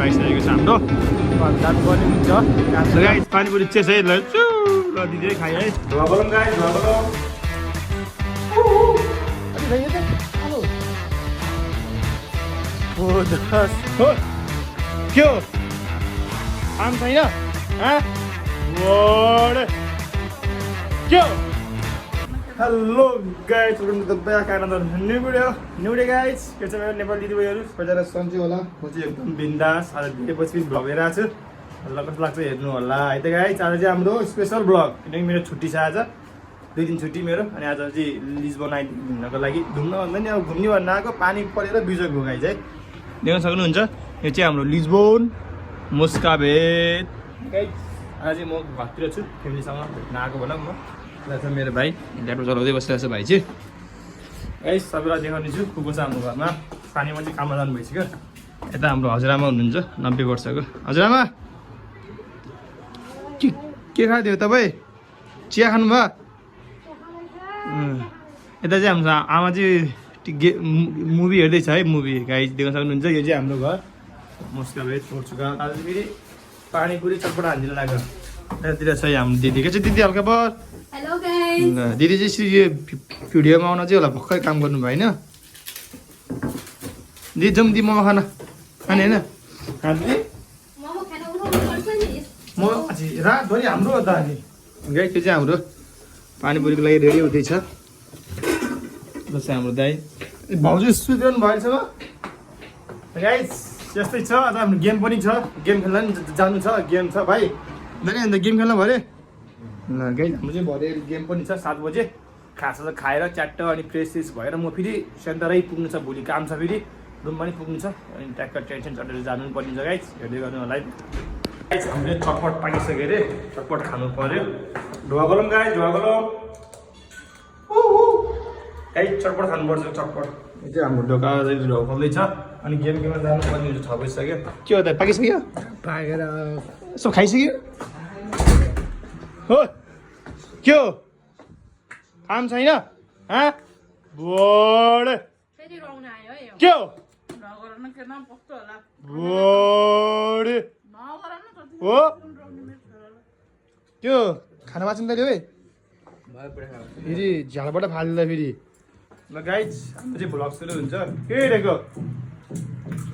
आइसकेको छ हाम्रो जानु पर्ने हुन्छ गाइस पानीपुरी चेस है ल दिदी खाइ है धुवागलम गाइस धुवागलम के हो काम छैन के हो hello guys welcome to the back another new video guys के छ मेरो नेपाली दिदीबहिनीहरु सबैजना सन्चै होला म चाहिँ एकदम बिन्दास आज धेरै पछि भ्लग हेरेको छु ल कस्तो लाग्छ हेर्नु होला है त गाइस आज चाहिँ हाम्रो स्पेशल भ्लग किनकि मेरो छुट्टी छ आज 2 दिन छुट्टी मेरो अनि आज चाहिँ लिस्बन घुम्नको लागि घुम्न भन्दा नि अब घुम्ने भन्न आएको पानी परेर बिजोग भयो गाइस है देख्न सक्नुहुन्छ यो चाहिँ हाम्रो लिस्बन मुस्काबेट गाइस आज चाहिँ म घरतिर छु फ्यामिलीसँग भेट्न आएको भनौँ म यहाँ छ मेरो भाइ ल्यापटप चलाउँदै बसिरहेको छ भाइ चाहिँ गाइस सबैलाई देखाउने छु को छ हाम्रो घरमा पानीमा चाहिँ काममा जानु भइसक्यो यता हाम्रो हजुरआमा हुनुहुन्छ 90 वर्षको हजुरआमा के खाइदियो तपाईँ चिया खानुभयो यता चाहिँ हाम्रो आमा चाहिँ मुभी हेर्दैछ है मुभी गाइस देख्न सक्नुहुन्छ यो चाहिँ हाम्रो घर मुस्काबेट पोर्चुगल आज फेरि पानीपुरी चटपटा हालिदिन लाग्यो यतातिर छ हाम्रो दिदी के चाहिँ दिदी हल्का पर हेलो गाइस दिदी चाहिँ यो भिडियोमा आउन चाहिँ होला भर्खर काम गर्नु भयो हैन दिदी जाउँ दिदी मोमो खान खाने हैन मोमो खाना उठाउनु पर्छ नि म रातभरि हाम्रो हो त अनि गाइस त्यो चाहिँ हाम्रो पानीपुरीको लागि रेडी हुँदैछ जस्तै हाम्रो दाइ भाउजू सुतिरहनु भएछ गाइस यस्तै छ आज हाम्रो गेम पनि छ गेम खेल्न नि जानु छ गेम छ भाइ दाइ अन्त गेम खेल्न भरे ल गाइस हाम्रो चाहिँ भरे गेम पनि छ 7 बजे खासा खाएर च्याट्ट अनि फ्रेस भएर म फेरि सेन्टरै पुग्नु छ भोलि काम छ फेरि रुम पनि पुग्नु छ अनि ट्याक्क टेन्सन चढेर जानु पनि पर्ने छ गाइस हेर्दै गर्नु होला गाइस हामीले चटपट पाकिसक्यो अरे चटपट खानु पर्यो ढुवागलम गाइस ढुवागलम गाइस चटपट खानुपर्छ चटपट यो चाहिँ हाम्रो ढोका ढोकाउँदैछ अनि गेममा जानु पर्ने हुन्छ 6 बजिसक्यो के हो त पाकिसक्यो पाकेर यसो खाइसक्यो हो के हो काम छैन बोड फेरि रौन आयो है के हो नगरन के नाम पक्तो होला बोड नगरन हो त्यो खाना बाँच्नु त ल्याउ फेरि झ्यालबाट फाल्दा फेरि ल गाइज हाम्रो चाहिँ भ्लग सुरु हुन्छ के हेरेको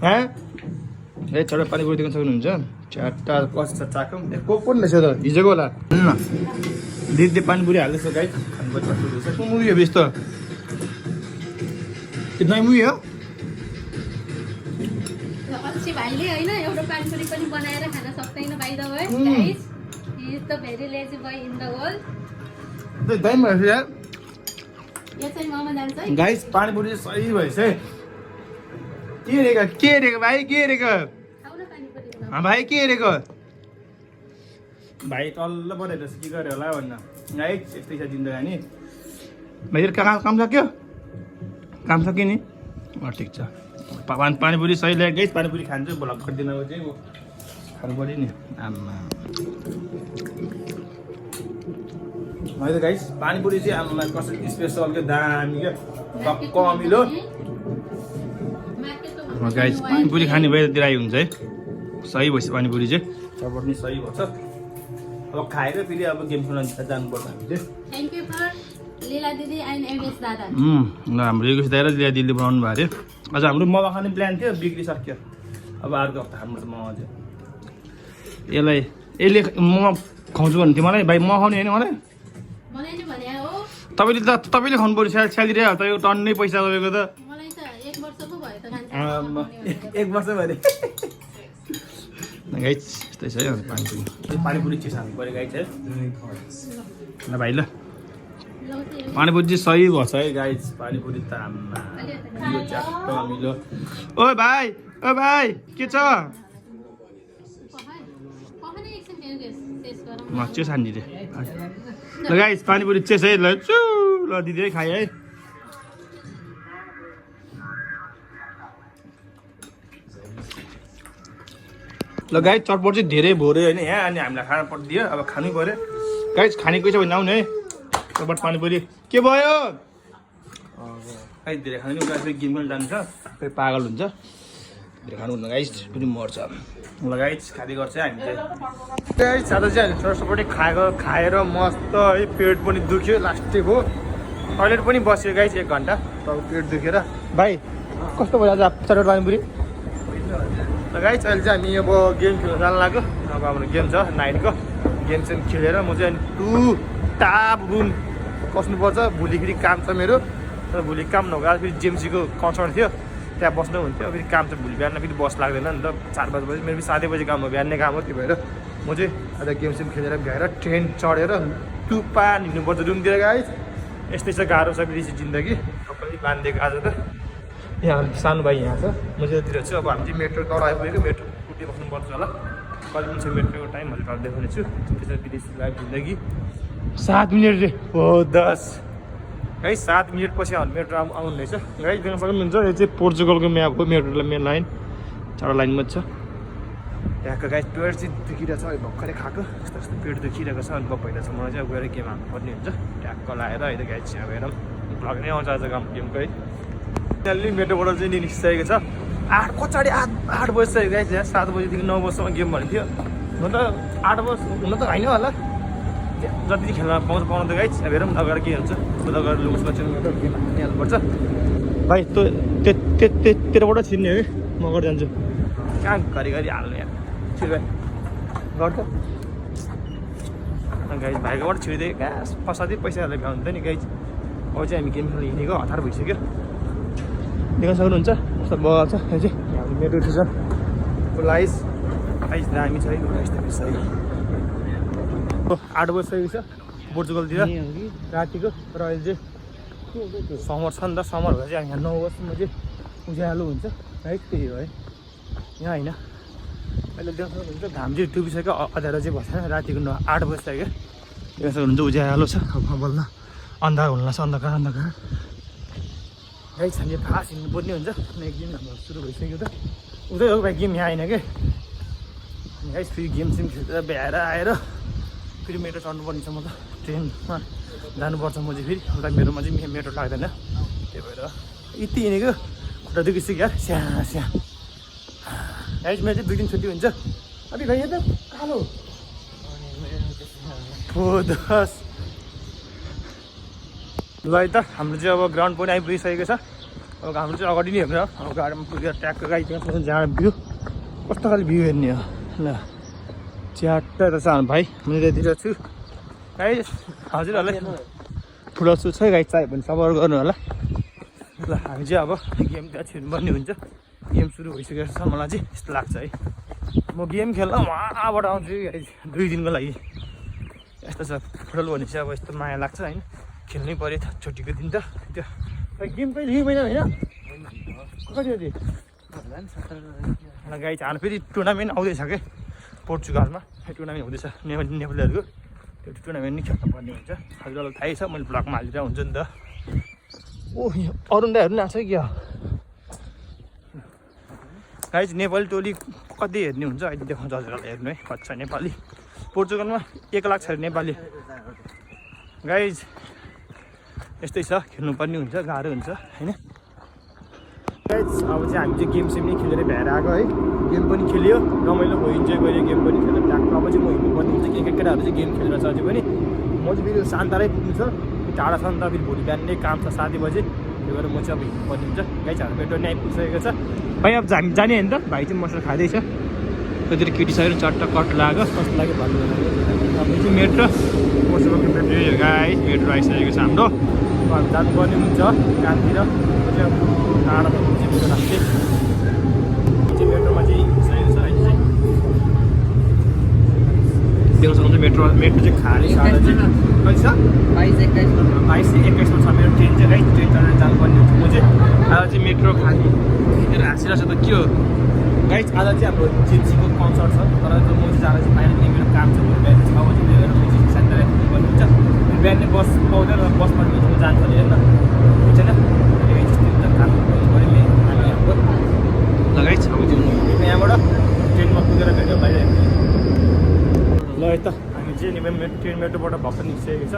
ए छोटो पानीपुरी देख्न सक्नुहुन्छ चारवटा कस्तो चाकम को रहेछ त हिजोको होला दिदी पानीपुरी हाल्दैछ गाइज खानुपर्छ कुन मुभी हो यस्तो नयाँ मुभी हो अच्छी भाइले हैन एउटा पानीपुरी पनि बनाएर खान सक्दैन by the way guys he is the very lazy boy in the world दाइ भएछ यार यो चाहिँ ममा जान्छ है गाइस पानीपुरी सही भएछ है के हेरेको भाइ के हेरेको खाउ न पानीपुरी भाइ के हेरेको भाइ तल्लो परेर के गर्यो होला भन्न गाइस यस्तै छ जिन्दगानी भाइहरू काम सक्यो काम सक्यो नि ठिक छ पानीपुरी सही ल्यायो गाइस पानीपुरी खान्छु भ्लग गरिदिनु चाहिँ खानु पऱ्यो नि आमा है त गाइस पानीपुरी चाहिँ आमा कसरी स्पेसल के दामी क्या टक्क अमिलो गाइस पानीपुरी खाने भएतिर आइ हुन्छ है सही भएछ पानीपुरी चाहिँ चटपट नि सही भएछ अब खाएर फेरि अब गेम खेल्न जानुपर्छ हामीले थ्यांक यू फर लीला दिदी एन्ड एमएस दादा ल हाम्रो योगेश दाइ र लीला दिदीले बनाउनु भएको थियो अझ हाम्रो मोमो खाने प्लान थियो बिग्रिसक्यो अब अर्को हप्ता हाम्रो मोमो चाहिँ यसले मोमो खुवाउँछु भन्नु थियो मलाई भाइ मोमो खाउने होइन मलाई बनाइनु भने हो तपाईँले खानु पर्यो स्यालेरी हाल्छ यो टन्नै पैसा तपाईँको त मलाई त 1 वर्ष पो भयो त खान्छ 1 वर्ष भयो गाइस यस्तै छ है पानीपुरी चिज हाल्नु पऱ्यो गाइस है ल भाइ ल पानीपुरी चाहिँ सही भएछ है गाइस पानीपुरी त आम्मा यो च्याट्ट अमिलो ओ भाइ के छ चेस हान्दी रे ल गाइस पानीपुरी चेस है ल दिदी है खाइ है ल गाइस चटपट चाहिँ धेरै भोरे होइन यहाँ अनि हामीलाई खाना परिदियो अब खानु पऱ्यो गाइस खाने कोही छ भने आउनु है चटपट पानीपुरी के भयो गाइस धेरै खानु नि गाइस गेम खेल्न जान्छ फेरि पागल हुन्छ खानुहुन्न गाइस पनि मर्छ ल गाइस खाँदै गर्छ हामी चाहिँ गाइस आज चाहिँ हामी सर्सपट्टि खाएर मस्त है पेट पनि दुख्यो लास्टको टोइलेट पनि बस्यो गाइस 1 घन्टा तब पेट दुखेर भाइ कस्तो भयो आज चटपट पानीपुरी ल गाइस अहिले चाहिँ हामी अब गेम खेल्न जान लाग्यो अब हाम्रो गेम छ नाइटको गेम चाहिँ खेलेर म चाहिँ अनि टाप रुम बस्नुपर्छ भोलि फेरि काम छ मेरो तर भोलि काम नभएर फेरि जेएमसीको कन्सर्ट थियो त्यहाँ बस्नु हुन्थ्यो फेरि काम छ भोलि बिहान फेरि बस लाग्दैन नि त 4-5 बजी मेरो 7 बजी काम हो बिहानै काम हो त्यही भएर म चाहिँ आज गेम सेम खेलेर भ्याएर ट्रेन चढेर टुप्पा हिँड्नुपर्छ रुमतिर गाइस यस्तै छ गाह्रो छ बेसी जिन्दगी सबैले बाँधिदिएको आज त यहाँ सानो भाइ यहाँ छ म चाहिँ यतिर छु अब हामी चाहिँ मेट्रो तर आइपुगेको मेट्रो कुटी बस्नुपर्छ होला कति पनि छ मेट्रोको टाइम मैले देखाउने छु त्यसरी विदेशी लाइफ जिन्दगी 7 मिनट रे हो 10 गाइस 7 मिनट पछि मेट्रो आउनु रहेछ गाइस देख्न सक्नुहुन्छ यो चाहिँ पोर्चुगलको म्याप हो मेट्रोको मेन लाइन 4 लाइनमा छ यहाँको गाइस पेट चाहिँ दुखिरहेको छ अहिले भर्खरै खाएको यस्तो पेट दुखिरहेको छ अनि भइरहेको छ मलाई चाहिँ अब गएर गेम हाल्नुपर्ने हुन्छ ट्याक्क लाएर अहिले गाइस चाहिँ अब हेरौँ भ्लग नै आउँछ आज गेमको है त्यहाँले मेट्रोबाट चाहिँ निस्किसकेको छ 8 कचाडि 8 बजिसक्यो गाइस यहाँ 7 बजीदेखि 9 बजीसम्म गेम भन्ने थियो हुन त 8 बजी हुन त होइन होला जति खेल्न पाउँछ त गाइस अब हेरौँ लगेर के हुन्छ उता गएर लुज गर्छ गेम हाल्नुपर्छ भाइ तेरोबाट छिर्ने हो कि म गरेर जान्छु कहाँ घरिघरि हाल्नु यहाँ छिर भाइ गर्छ गाइस भाइकोबाट छिर्दै कहाँ फसादै पैसा हालेर भ्याउँछ नि गाइस अब चाहिँ हामी गेम खेल्न हिँडेको हतार भइसक्यो देख्न सक्नुहुन्छ कस्तो बगाल छ यो चाहिँ हाम्रो मेट्रो स्टेसन लाइस आइस दामी छ है यस्तो 8 बजिसकेको छ पोर्चुगलतिर रातिको र अहिले चाहिँ समर छ नि त समर भएर चाहिँ यहाँ 9 बजीसम्म चाहिँ उज्यालो हुन्छ है त्यही हो है यहाँ होइन अहिले देख्न सक्नुहुन्छ घाम चाहिँ डुबिसक्यो अँध्यारो चाहिँ बसेन रातिको 8 बजिसक्यो देख्न सक्नुहुन्छ उज्यालो छ बल्ल अन्धार हुन लाग्छ अन्धकार गाइस हामी फास्ट हिँड्नुपर्ने हुन्छ एक दिन हाम्रो सुरु भइसक्यो त उतै हो भाइ गेम यहाँ होइन कि गाइस फेरि गेम सेम खेलेर भ्याएर आएर फेरि मेट्रो चढ्नुपर्ने छ म त ट्रेनमा जानुपर्छ म चाहिँ फेरि उता मेरोमा चाहिँ मेट्रो लाग्दैन त्यही भएर यति हिँडेको खुट्टा दुखिसक्यो स्या गाइस मेरो चाहिँ 2 दिन छुट्टी हुन्छ अभी भाइ त कालो दस ल है त हाम्रो चाहिँ अब ग्राउन्ड पनि आइपुगिसकेको छ अब हाम्रो चाहिँ अगाडि नै हेर्नु अब गाडीमा पुगेर ट्याक्क गाइदिनु जहाँ भ्यू कस्तो खाले भ्यू हेर्ने हो ल च्याट्ट रहेछ हाम्रो भाइ म यतातिर छु गाइस हजुरहरूलाई ठुलो छु छ गाइस चाहियो भने सबर गर्नु होला ल हामी चाहिँ अब गेम त्यहाँ छिर्नुपर्ने हुन्छ गेम सुरु भइसकेको छ मलाई चाहिँ यस्तो लाग्छ है म गेम खेल्न उहाँबाट आउँछु गाइस 2 दिनको लागि यस्तो छ फुटबल भने चाहिँ अब यस्तो माया लाग्छ होइन खेल्नै पऱ्यो त छुट्टीको दिन त त्यो गेम कहिले यही महिना होइन कति हो गाइस हाम्रो फेरि टुर्नामेन्ट आउँदैछ क्या पोर्चुगलमा टुर्नामेन्ट हुँदैछ नेपालीहरूको त्यो टुर्नामेन्ट नै खेल्नु पर्ने हुन्छ हजुरलाई थाहै छ मैले ब्लगमा हालिरहेको हुन्छु नि त ओ अरुण दाइहरू पनि आएको छ क्या गाइस नेपाली टोली कति हेर्ने हुन्छ अहिले देखाउँछ हजुरहरूलाई हेर्नु है कति छ नेपाली पोर्चुगलमा 1 लाख छ नेपाली गाइस यस्तै छ खेल्नुपर्ने हुन्छ गाह्रो हुन्छ होइन गाइस अब चाहिँ हामी चाहिँ गेम सेम नै खेलेर भ्याएर आएको है गेम पनि खेल्यो रमाइलो भयो इन्जोय गऱ्यो गेम पनि खेलेर ट्याक्क अब चाहिँ म हिँड्नुपर्ने हुन्छ के केटाहरू चाहिँ गेम खेलेर छ अझै पनि म चाहिँ फेरि शान्तारै पुग्नु छ टाढा छ नि त फेरि भोलि बिहान नै काम छ 7 बजे त्यही भएर म चाहिँ अब हिँड्नुपर्ने हुन्छ गाइसहरू मेट्रो नै आइपुगिसकेको छ भाइ अब हामी जाने होइन त भाइ चाहिँ मसला खाँदैछ कतिवटा केटीहरू चट्ट कट लाग्यो कस्तो लाग्यो भन्नु अब चाहिँ मेट्रो पोर्चुगलको मेट्रो गाइस मेट्रो आइसकेको छ हाम्रो जानुपर्ने हुन्छ कामतिर चाहिँ टाढा चाहिँ मेरो राख्दै मेट्रोमा चाहिँ हिँडिसकेको छ अहिले चाहिँ देख्न सक्नुहुन्छ मेट्रो चाहिँ खाली साढे चाहिँ कति छ 22-21 छ मेरो ट्रेन चाहिँ है ट्रेन चढेर जानुपर्ने हुन्छ म चाहिँ आज चाहिँ मेट्रो खाली मेरो हाँसिरहेको छ त के हो गाइस आज चाहिँ हाम्रो जेएमसीको कन्सर्ट छ तर म चाहिँ जाँदा चाहिँ बाहिर मेरो काम छ मेरो बिहान 6 बजी लिएर म चाहिँ शान्तिलाई पुग्नुपर्ने हुन्छ बिहान बस पाउँदैन बसमा म जान्छ नि होइन हुन्छ लगाइछ अब चाहिँ यहाँबाट ट्रेनमा पुगेर भेट्यो बाहिर ल है त हामी चाहिँ ट्रेन मेट्रोबाट भर्खर निस्किसकेको छ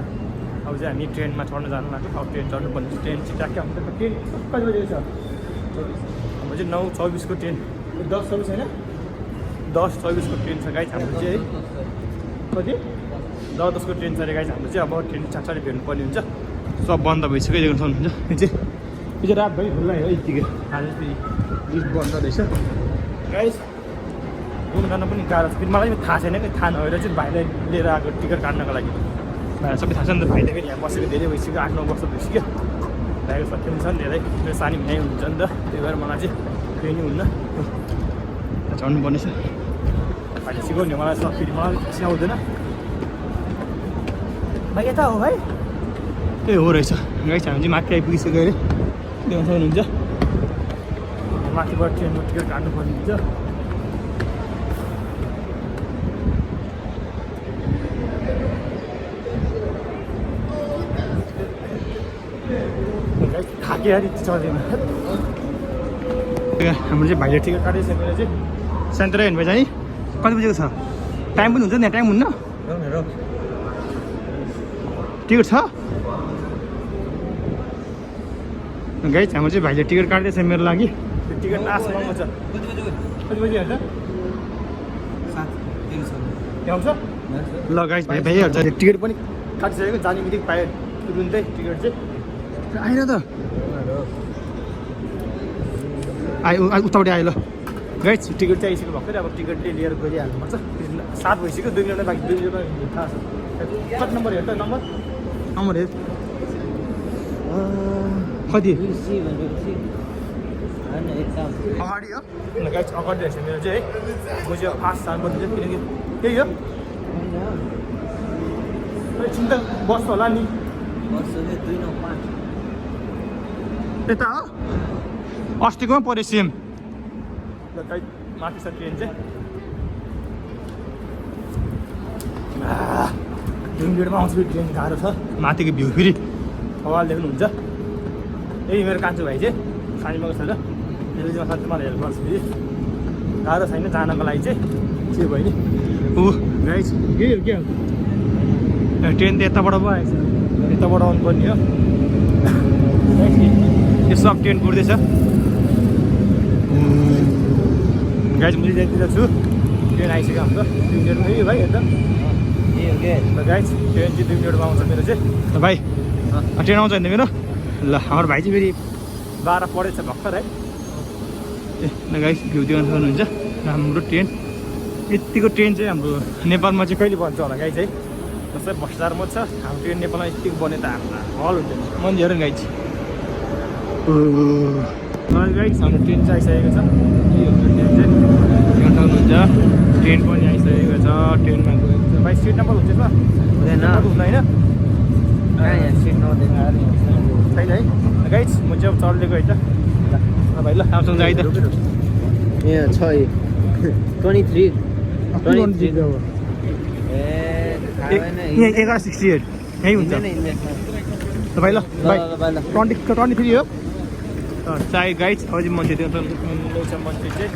अब चाहिँ हामी ट्रेनमा चढ्न जानु लाग्यो अब ट्रेन चढ्नुपर्ने ट्रेन चाहिँ ट्याक्कै आउँछ ट्रेन कति बजी छ हाम्रो चाहिँ 9:24 को ट्रेन 10-24 छैन 10-24 को ट्रेन छ गाइस हाम्रो चाहिँ है कति 10-10 को ट्रेन छ रे गाइस हाम्रो चाहिँ अब ट्रेन चाँडै भेट्नु पर्ने हुन्छ सब बन्द भइसक्यो देख्न सक्नुहुन्छ यो चाहिँ रातभरि खुल्ला हो यतिकै आज फेरि लिस्ट बन्द रहेछ गाइस घुम्न जान पनि गाह्रो छ फेरि मलाई पनि थाहा छैन कि थाहा नभएर चाहिँ भाइलाई लिएर आएको टिकट काट्नको लागि भाइलाई सबै थाहा छ नि त भाइले फेरि यहाँ बसेको धेरै भइसक्यो 8-9 वर्ष भइसक्यो भाइको सत्य पनि छ नि धेरै मेरो सानी भाइ हुन्छ नि त त्यही भएर मलाई चाहिँ केही नै हुन्न चढ्नु पर्ने छ भाइले सिकाउने मलाई सब फेरि मलाई सिकाउँदैन भाइ यता हो भाइ ए हो रहेछ गाइस हामी चाहिँ माथि आइपुगिसक्यो अरे देख्न सक्नुहुन्छ माथिबाट ट्रेनको टिकट काट्नु पर्ने हुन्छ थाक्यो अरे चढ्दैन हाम्रो चाहिँ भाइले टिकट काटिसकेर चाहिँ सेन्टरै हेर्नु भएछ है कति बजेको छ टाइम पनि हुन्छ नि टाइम हुन्न टिकट छ गाइस हाम्रो चाहिँ भाइले टिकट काट्दैछ मेरो लागि टिकट लास्ट महँगो छ कति बजी हेर्छ आउँछ ल गाइस भाइ भाइहाल्छ टिकट पनि काटिसकेको जाने बित्तिकै पायो तुरुन्तै टिकट चाहिँ आएन त आयो उताबाट आयो ल गाइस टिकट चाहिँ आइसक्यो भर्खरै अब टिकटले लिएर गइहाल्नुपर्छ 7 भइसक्यो 2 मिनट बाँकी 2 मिनटमा थाहा छ कति नम्बर हेर त नम्बर हेर कति अगाडि हो गाइस अगाडि रहेछ मेरो चाहिँ है म चाहिँ फास्ट जानुपर्छ किनकि त्यही हो चिन्ता बस्छ होला नि यता हो अस्तिकोमा पऱ्यो सेम ल गाइस माथि छ ट्रेन चाहिँ 2 मिनटमा आउँछ फेरि ट्रेन गाह्रो छ माथिको भ्यू फेरि अगाडि देख्नुहुन्छ यही मेरो कान्छो भाइ चाहिँ सानीमाको छ र त्यसले चाहिँ साथै मलाई हेल्प गर्छ फेरि गाह्रो छैन जानको लागि चाहिँ के भयो नि ऊ गाइस यही हो क्या ट्रेन त यताबाट पो आएछ यताबाट आउनु पर्ने हो यो सब ट्रेन कुर्दैछ गाइस म चाहिँ त्यतिर छु ट्रेन आइसक्यो हाम्रो 2 मिनटमा है भाइ हेर्दा गाइस ट्रेन चाहिँ 2 मिनटमा आउँछ मेरो चाहिँ भाइ ट्रेन आउँछ होइन मेरो ल हाम्रो भाइ चाहिँ फेरि 12 पढेछ भर्खर है ए ल गाइस भ्यू देख्न सक्नुहुन्छ हाम्रो ट्रेन यतिको ट्रेन चाहिँ हाम्रो नेपालमा चाहिँ कहिले बन्छ होला गाइस है जस्तै भ्रष्टाचार मत छ हाम्रो ट्रेन नेपालमा यतिको बने त हाम्रो हल हुन्छ मन हेर गाइस गाइस हाम्रो ट्रेन चाहिँ आइसकेको छ ट्रेन चाहिँ देख्न सक्नुहुन्छ ट्रेन पनि आइसकेको छ ट्रेनमा गएको छ भाइ सिट नम्बर हुन्छ यसमा हुँदैन होइन सिट नहुँदैन छैन है गाइस म चाहिँ अब चढ्लेको है त भाइ ल आउँछ आइ त ए छ 23 1168 यही हुन्छ भाइ ल भाइ 23 हो चाहे गाइस अब चाहिँ मान्छे देख्छ मान्छे चाहिँ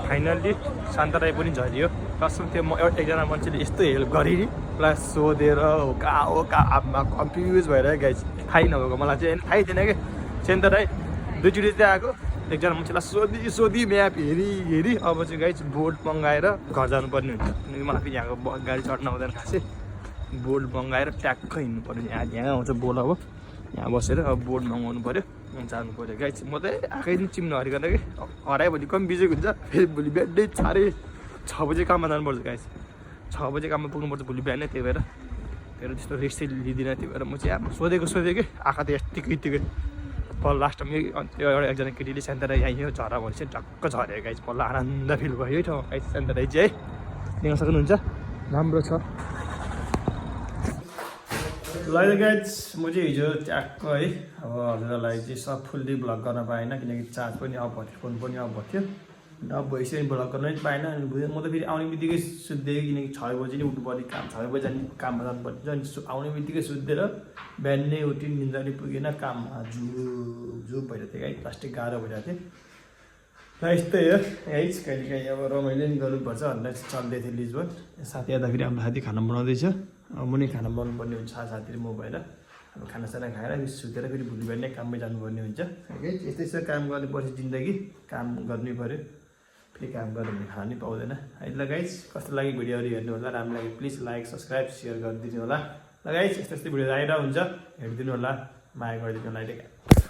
फाइनल्ली शान्त राई पनि झरियो कसम थियो म एकजना मान्छेले यस्तो हेल्प गरेँ नि प्लस सोधेर हो कहाँ कन्फ्युज भएर गाइस थाहै नभएको मलाई चाहिँ थाहै थिएन कि शान्त राई 2 चोटि चाहिँ आएको एकजना मान्छेलाई सोधी म्याप हेरी अब चाहिँ गाइस बोर्ड मगाएर घर जानुपर्ने हुन्छ किनकि मलाई फेरि यहाँको गाडी चढ्न आउँदैन खासै बोर्ड मगाएर ट्याक्क हिँड्नु पऱ्यो यहाँ आउँछ बोर्ड अब यहाँ बसेर अब बोर्ड मगाउनु पऱ्यो जानु पऱ्यो गाइस म त आएकै दिन चिम्न हरिकन कि हरायो भोलि कम बिजेको हुन्छ फेरि भोलि बिहानै 6 बजे काममा जानुपर्छ गाइस 6 बजे काममा पुग्नुपर्छ भोलि बिहानै त्यही भएर त्यस्तो रिक्स चाहिँ लिँदिनँ त्यही भएर म चाहिँ अब सोधेको कि आँखा त यत्तिकै पल लास्टमा एकजना केटीले शान्त राई आइयो झरा भनेपछि टक्क झऱ्यो गाइस पल्ल आनन्द फिल भयो है ठाउँ गाइस शान्त राई चाहिँ है देख्न सक्नुहुन्छ राम्रो छ ल गाइस म चाहिँ हिजो ट्याक्क है अब हजुरलाई चाहिँ सब फुल्ली भ्लग गर्न पाएन किनकि चार्ज पनि अफ भयो फोन पनि अफ भयो अब भइसक्यो भ्लग गर्न पनि पाएन अनि म त फेरि आउने बित्तिकै सुत्दिएँ किनकि 6 बजी नै उठ्नु पर्ने काम 6 बजी जाने काममा जानुपर्छ अनि आउने बित्तिकै सुत्दिएर बिहानै उठि निन्दा नि पुगेन काममा झुप भइरहेको थियो है प्लास्टिक गाह्रो भइरहेको थियो र यस्तै हो है कहिलेकाहीँ अब रमाइलो नि गर्नुपर्छ भनेर चल्दै थियो लिजबन साथी आउँदाखेरि हाम्रो साथी खाना बनाउँदैछ अब म नै खाना बनाउनु पर्ने हुन्छ साथी म भएर अब खानासाना खाएर सुतेर फेरि भोलि बिहान नै काममै जानुपर्ने हुन्छ यस्तै यस्तो काम गर्नुपर्छ जिन्दगी काम गर्नै पऱ्यो फेरि काम गर्यो भने खानु पाउँदैन है ल गाइस कस्तो लाग्यो भिडियोहरू हेर्नु होला राम्रो लाग्यो प्लिज लाइक सब्सक्राइब सेयर गरिदिनु होला ल गाइस यस्तो यस्तै भिडियोहरू आइरहेको हुन्छ हेरिदिनु होला माया गरिदिनु होला अहिले